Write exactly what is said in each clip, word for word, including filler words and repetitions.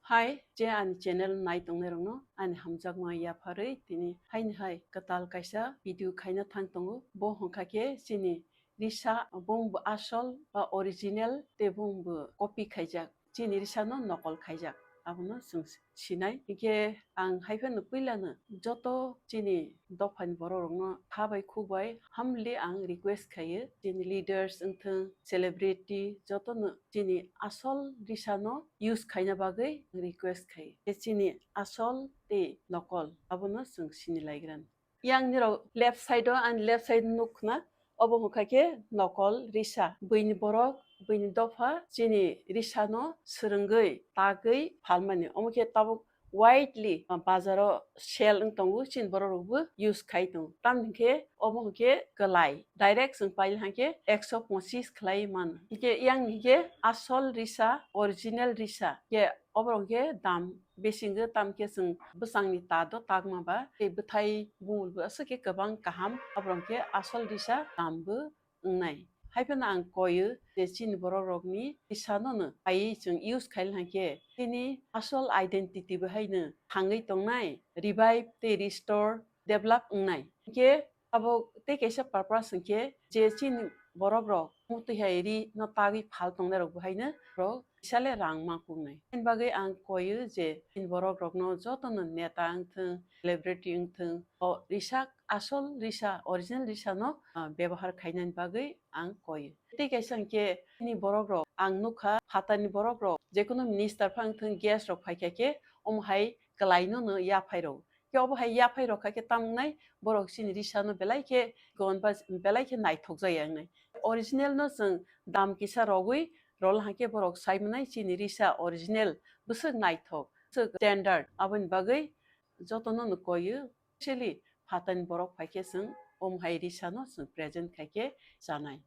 Hai, je ani channel nai tongnai rokno ani hamjakma yapharwi tini haini hai kwtal kaisa video khaina thang tongo. Bo hwnkha khe chini risa, bongbo asol ba original tei bongbo copy khaijak. Chini risa no nokol khaijak. Abono chwng sinai. Hinkhe ang hai phano puilano joto chini dophani borok rokno ha bai khuk bai humbly ang request khaio, chini leaders wngthung, celebrity, jotono chini asol risa no use khaina bagwi request khaio. Tei chini asol tei nokol abono chwng sini laigrani. Yang nirok left side o, ani left side nuk khna, obo hwnkha khe nokol risa. Buini borok, buini dopha chini risa no swrwngwi tagwi phalmani. Omo khe tabuk widely, ah, bazaro sell wng tongo, chini borok rokbo use khai tongo. Tamni khe obo hwnkhe kwlai. Direct chwng paili hwnkhe ekso pochis khlai mano. Hinkhe yang hinkhe asol risa, original risa. Hinkhe oborok hinkhe dam besi wngwi, tamkhe chwng bwsangni ta do tagma ba tei bwthai bumul bo aswk khe kwbang kaham. Oborok hinkhe asol risa dam bo wngnai. Hai phano ang koio je chini borok rokni risa no no phaiwi chwng use khaili hwnkhe chini asol identity bo haino thangwi tongnai, revive tei restore, develop wngnai. Hinkhe abo tei kaisa purpose hwnkhe je chini borok rok mutwi hai ri no tagwi phal tongnai rok bo haino rok kisa le rang ma kungnai. Ani bagwi ang koio je chini borok rokno jotono neta wngthung, celebrity wngthung, o risa, asol risa, original risa no, ah, bebohar khainani bagwi ang koio. Tei kaisa hwnkhe chini borok rok ang nukha, phatarni borok rok, jekono minister pha wngthung, guest rok phaikha khe omo hai kwlai no no yaphai rok. Khe obo hai yaphai rok kha khe tam wngnai, borok chini risa no belai khe gon ba belai khe naithok jaya wngnai. Original no chwng dam kisa rogwi rol hwnkhe borok sai mwnai chini risa original bwswk naithok, bwswk standard. Aboni bagwi jotono no koio, specially phatarni borok phaikhe chwng omo hai risa no chwng present khaikhe chanai.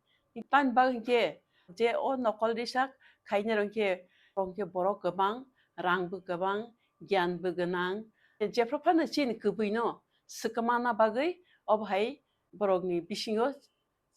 Tamni bagwi hwnkhe je o nokol risa khainai rok hwnkhe, rok hwnkhe borok kwbang, rang bo kwbang, giyan bo gwnang. Jephru phano chini kwbwi no swkama na bagwi obo hai borokni bisingo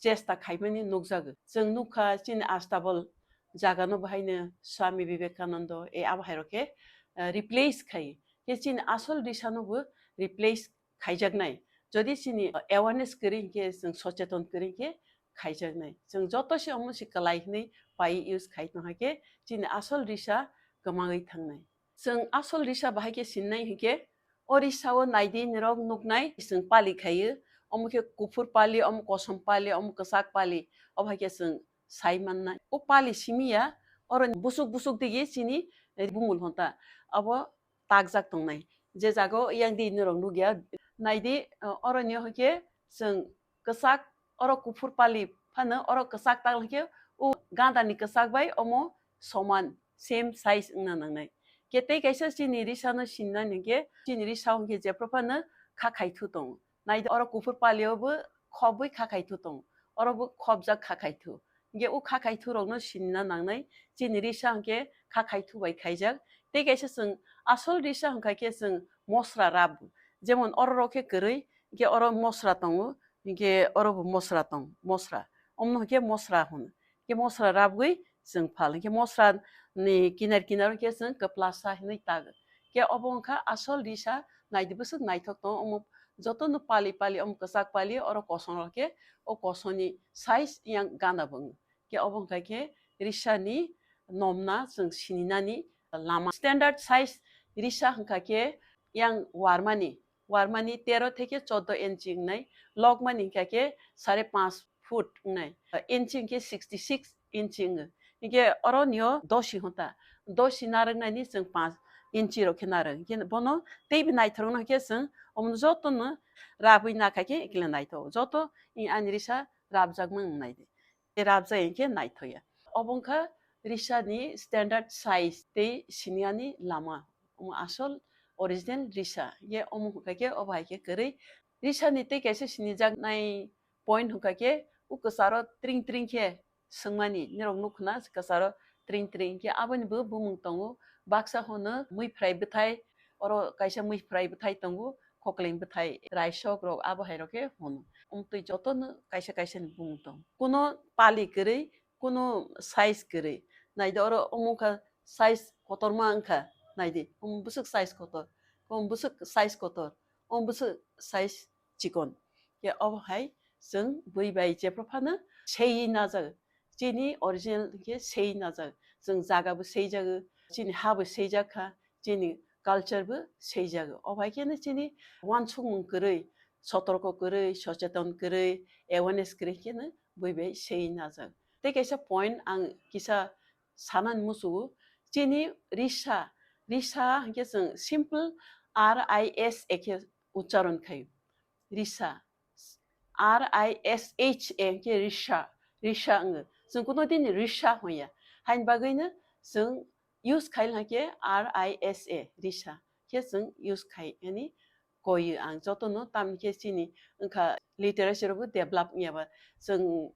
chesta khaimani nukjago. Chwng nukha chini Astabol jagano bo haino Swami Vivekananda e abo hai rok khe, eh, replace khai. Khe chini asol risa no bo replace khaijaknai. Jodi chini awareness kwrwi hinkhe, chwng socheton kwrwi hinkhe khaijaknai. Chwng joto se omo se kwlai hwnwi pai use khai tong hai khe chini asol risa kwmagwi thangnai. Chwng asol risa bahai khe sinnai hinkhe, o risa o naidi nirok nuknai, chwng pali khaio, omo khe kuphur pali, omo kosom pali, omo kwchak pali, o bahai khe chwng sai mannai. O pali simi ya, oro busuk busuk digi chini bumul honta. Abo takjak tongnai. Je jaga o yang di norok nukya, naidi, uh, oro ni hokhe chwng kwchak, oro kuphur pali phano oro kwchak tak hwnkhe o ganda ni kwchak bai omo soman, same size wngna nangnai. Khe tei kaisa chini risa no sinna hwnkhe, chini risa hwnkhe jephru phano kha khai thu tongo. Naidi oro kuphur pali o bo khobwi kha khai thu tongo. Oro bo khobjak kha khai thu. Hinkhe o kha khai thu rokno sinina nangnai, chini risa hinkhe kha khai thu bai khaijak. Tei kaisa chwng asol risa hwnkha khe chwng mosra rab, jemon oro rok khe kwrwi, hinkhe oro mosra tongo, hinkhe oro bo mosra tong, mosra. Omno hinkhe mosra hwn. Hinkhe mosra rabwi chwng phal. Hinkhe mosra ni kinar kinar hinkhe chwng kwplasa hinwi tag. Hinkhe obo wngkha asol risa, naidi bwswk naithok tongo, omo joto no pali pali, omo kwchak pali, oro kosom rok khe o kosom ni size yang gana bo wng. Khe obo wngkha khe risa ni nomna chwng sininani lama. Standard size risa hwnkha khe yang warmani, warmani tero theke choddo inchi wngnai, lokmani hwnkha khe sare panch foot wngnai, inchi hwnkhe sixty six inchi wngo. Hinkhe oro nio dosi hwnta, dosi narwknani chwng panch inchi rok khe narwk. Hinkhe bono teibo naithok wngna khe chwng omono jotono rabwi nakha khe ekle naithok. Joto i ani risa rabjakma wng nai di. Tei rabjak hinkhe naithoya. Obo wngkha risa ni standard size tei siniani lama. Omo asol original risa. Ye omo hwnkha khe obo hai khe kwrwi. Risa ni tei kaisa sinijaknai point hwnkha khe o kwcharo tring tring khe swngmani. Norok nukho na kwcharo tring tring khe aboni bo bumung tongo. Baksa hono mui phrai bwthai, oro kaisa mui phrai bwthai tongo, khokling bwthai, raisok rok abo hai rok khe hono. Omtwi jotono kaisa kaisa ni bumung tongo. Kuno pali kwrwi, kuno size kwrwi. Naidi oro omo wngkha size kotorma wngkha. Naidi, omo bwswk size kotor, omo bwswk size kotor, omo bwswk size chikon. Khe obo hai chwng bui bai jephru phano seiwi najak. Chini original khe seiwi najak. Chwng jaga bo seijago, chini ha bo seijak kha, chini culture bo seijago. Obo hai kheno chini uansukmung kwrwi, sotorko kwrwi, socheton kwrwi, awareness kwrwi kheno bui bai seiwi najak. Tei kaisa point ang kisa sanani muchungo, chini risa, risa hinkhe chwng simple R I S A khe ucharon khaio. Risa, R I S H A hinkhe risa, risa wngo. Chwng kuno din risa hoya. Haini bagwino chwng use khai hinkhe R I S A, risa khe chwng use khai, yani koyo ang jotono, tamni khe chini wngkha literature bo develop wngya ba. Chwng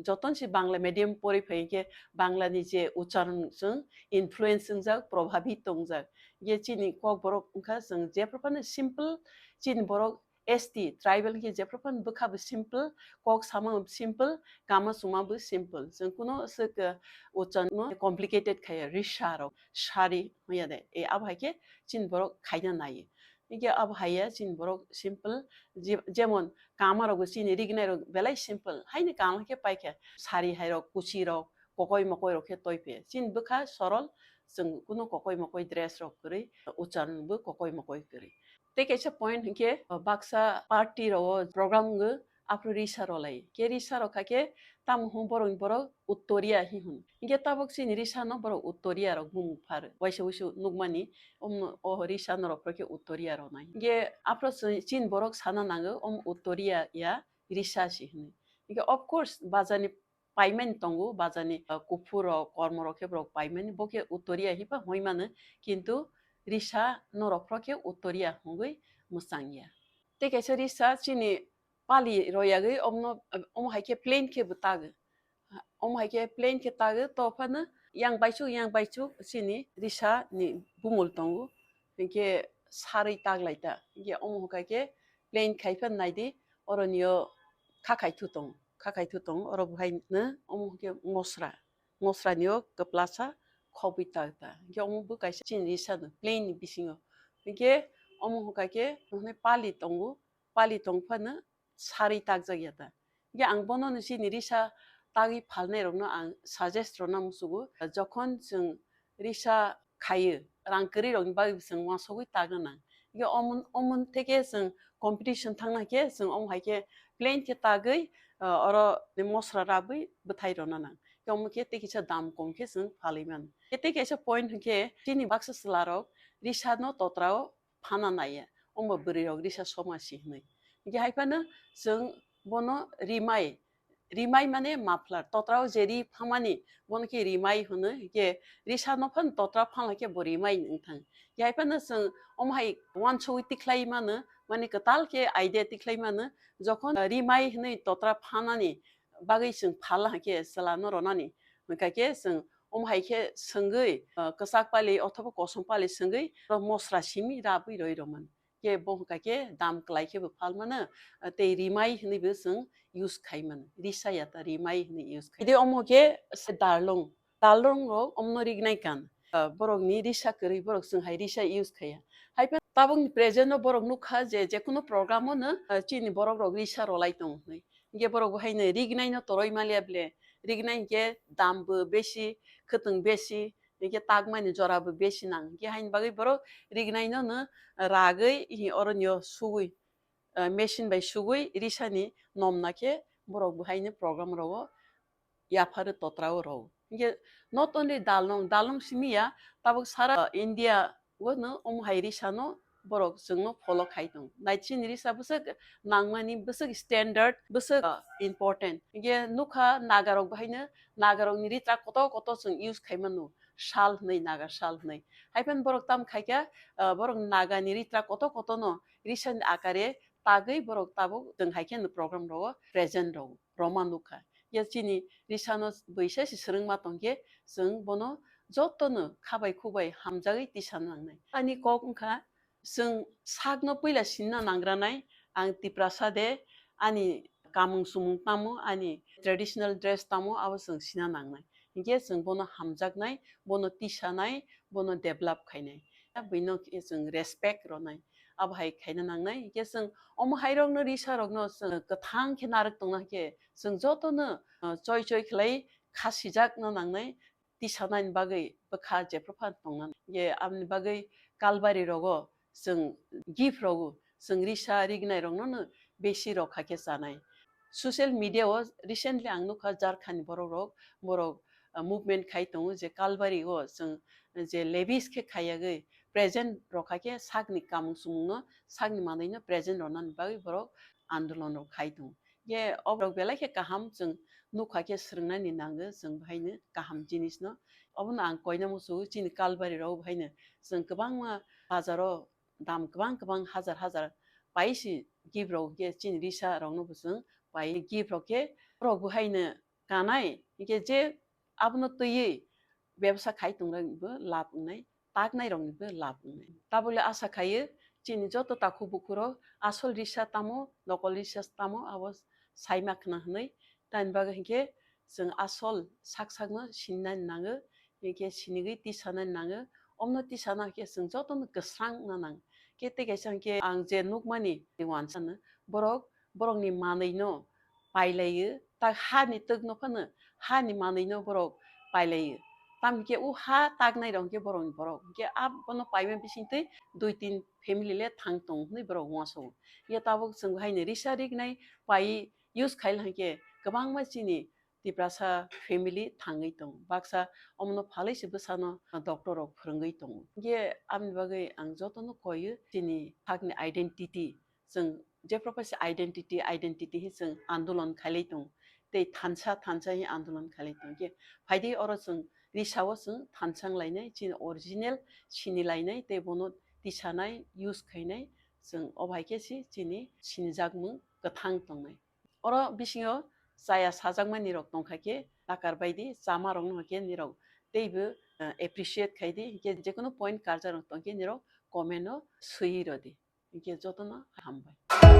joton se Bangla medium pori phai khe Bangla ni je ucharon chwng influence wngjak, probhabit tongjak. Ye chini Kokborok wngkha chwng jephru phano simple, chini borok S T, tribal khe jephru phano bwkha bo simple, kok sama bo simple, kama chuma bo simple. Chwng kuno swk, uh, ucharon no complicated khaya, risa rok, sari hoya de. E abo hai khe chini borok khaina nai. Hinkhe abo haiya chini borok simple, je-, jemon kama rok bo chini rignai rok belai simple. Haini kama khe paikha sari hai rok, kuchi rok, kokoi mokoi rok khe toiphe. Chini bwkha sorol, chwng kuno kokoi mokoi dress rok kwrwi, ucharon bo kokoi mokoi kwrwi. Tei kaisa point hinkhe, baksa party rok o program wngwi aphuru risa rw lai. Khe risa rw kha khe tamo hwn borok ni borok Uttoria hi hwn. Hinkhe tabuk chini risa no borok Uttoria rok bumung phar. Waisa wuisu nukmani, omno o risa norok phro khe Uttoria rw nai. Hinkhe aphuru chini borok sana nango, om Uttoria ya risa si hwnwi. Hinkhe of course bajani paimani tongo, bajani, uh, kuphur rok, kormo rok khe borok paimani, bo khe Uttoria hipa hoi mano, kintu risa norok phro khe Uttoria hwngwi mwchang ya. Tei kaisa risa chini pali royagwi omno, omo hai khe plain khe bo tago. Omo hai khe plain khe tago, to phano yang baichuk, yang baichuk chini risa ni bumul tongo. Hinkhe sarwi taglai ta. Hinkhe omo hwnkha khe plain khai phan naidi, oro nio kha khai thu tong, kha khai thu tong, oro bo hai no omo hwnkhe mosra, mosra nio kwplasa khobwi ta ta. Hinkhe omo bo kaisa chini risa no plain ni bisingo. Hinkhe omo hwnkha khe hwnwi pali tongo, pali tong phano sarwi takjak ya ta. Hinkhe ang bono no chini risa tagwi phalnai rokno ang suggest rwna muchugo, jokhon chwng risa khaio, rang kwrwi rokni bagwi bo chwng uansugwi tagna nang. Hinkhe omo, omo theke chwng competition thangna khe chwng omo hai khe plain khe tagwi, ah, oro mosra rabwi bwthai rwna nang. Hinkhe omo khe tei kisa dam kom khe chwng phalwi mano. Hinkhe tei kaisa point hinkhe chini baksa chwla rok risa no totra o phana naiya, omo bwrwi rok risa somasi hinwi. Hinkhe hai phano chwng bono rimai, rimai mane muffler, totra o je ri phamani, bono khe rimai hwno, hinkhe risa no phano totra phala khe bo rimai wng thang. Hinkhe hai phano chwng omo hai uansugwi tikhlai mano, mane kwtal khe idea tikhlai mano, jokhon rimai hwnwi totra phanani bagwi chwng phala hinkhe chwla no rwnani, hwnkha khe chwng omo hai khe swngwi, ah, kwchak pali othoba kosom pali swngwi oro mosra simi rabwi roi rwmani. Khe bo hwnkha khe dam kwlai khe bo phal mano, ah, tei rimai hwnwi bo chwng use khai mano. Risa ya ta rimai hwnwi use khai. Tei omo khe se darlong, darlong rok omno rignai kan. Ah, borok ni risa kwrwi borok chwng hai risa use khaiya. Hai phano tabuk ni present o borok nukha je, je kunu program o no, ah, chini borok rok risa rwlai tongo hwnwi. Hinkhe borok bo haino rignai no toroi maliya ble, rignai hinkhe dam bo besi, khwtwng besi, hinkhe takmani jora bo besi nang. Hinkhe haini bagwi borok rignai no no ragwi hi oro nio sugwi, ah, machine bai sugwi risani nomna khe borok bo haino program rogo yapharo totra o rw. Hinkhe not only dalnong, dalnong simi ya, tabuk sara India o no omo hai risa no borok chwng no follow khai tong. Nai chini risa bwswk nangmani, bwswk standard, bwswk, ah, important. Hinkhe nukha Naga rok bo haino, Naga rok ni ritra kotor kotor chwng use khai mano, sal hwnwi, Naga sal hwnwi. Hai phano borok tam khai kha, ah, borok Naga ni ritra kotor kotor no risa ni akare tagwi borok tabuk chwng hai khe no program rogo present rogo, roma nukha. Ya chini risa no bwisa se swrwngma tongkhe chwng bono joto no khabai khubai hamjagwi tisa nangnai. Ani kok wngkha, chwng sak no puila sinna nangranai, ang Tiprasa de, ani kamung sumung tamo, ani traditional dress tamo, abo chwng sina nangnai. Hinkhe chwng bono hamjaknai, bono tisanai, bono develop khainai. buino khe chwng respect rwnai. Abo hai khaina nangnai. Hwnkhe chwng omo hairokno, risarokno chwng kwthang khe narwk tongna khe chwng jotono, ah, choi choi khlai khasijakna nangnai. Tisanani bagwi bwkha jephru phan tongna. Ye amni bagwi Kalbari rogo chwng gift rogo, chwng risa rignai rokno no besi rokha khe chanai. Social media o recently ang nukha Jharkhand ni borok rok, borok, ah, movement khai tongo je Kalbari o chwng je lavish khe khaiyagwi present rokha khe sakni kamung sumung no, sakni manwi no present rwnani bagwi borok andolon rok khai tongo. Ye oborok belai khe kaham chwng nukha khe swrwngnani nango chwng bahaino kaham jinis no. Obono ang koina muchungo chini Kalbari rok bahaino chwng kwbangma bazaro dam kwbang kwbang hajar hajar pai si gift rok khe chini risa rokno bo chwng pai gift rok khe borok bahaino kanai hwnkhe je abono twiwi bebsa khai tongroknibo lab wngnai, taknairoknibo lab wngnai. Tabole asa khaio chini joto takhuk bukhurok asol risa tamo, nokol risa tamo abo saima khna hwnwi. Tamni bagwi hinkhe chwng asol sak sakno sinani nango, hinkhe sinigwi tisanani nango. Omno tisana khe chwng jotono kwsrang wngna nango. Khe tei kaisa hinkhe ang je nukmani wansano borok borokni manwino pailaio, tak hani twkno phano hani manwino borok pailaio. Tamo khe o ha taknai rok khe borokni borok. Hwnkhe abono paima bisingtwi dui tin family le thang tong hwnwi borok uansukgo. Ye tabuk chwng haino risa rignai pai use khaila hinkhe kwbangma chini Tiprasa family thangwi tongo. Baksa omono phalwi se bwsano doctor rok phwrwngwi tongo. Hwnkhe aboni bagwi ang jotono koio chini sakni identity. Chwng jephru paisa identity, identity hi chwng andolon khailai tongo. Tei thansa, thansa hi andolon khailai tongo. Khe phaidi oro chwng risao chwng thansa wnglainai, chini original sini lainai, tei bono tisanai, use khainai, chwng o bai khe si chini sinijakmung kwthang tongnai. Oro bisingo chaya sajakmani rok tongkha khe takar baidi chama rokno khe nirok teibo, eh, appreciate khaidi, hinkhe jekono point karjak rok tongkhe nirok comment o swiwi rwdi. Hinkhe jotono hambai.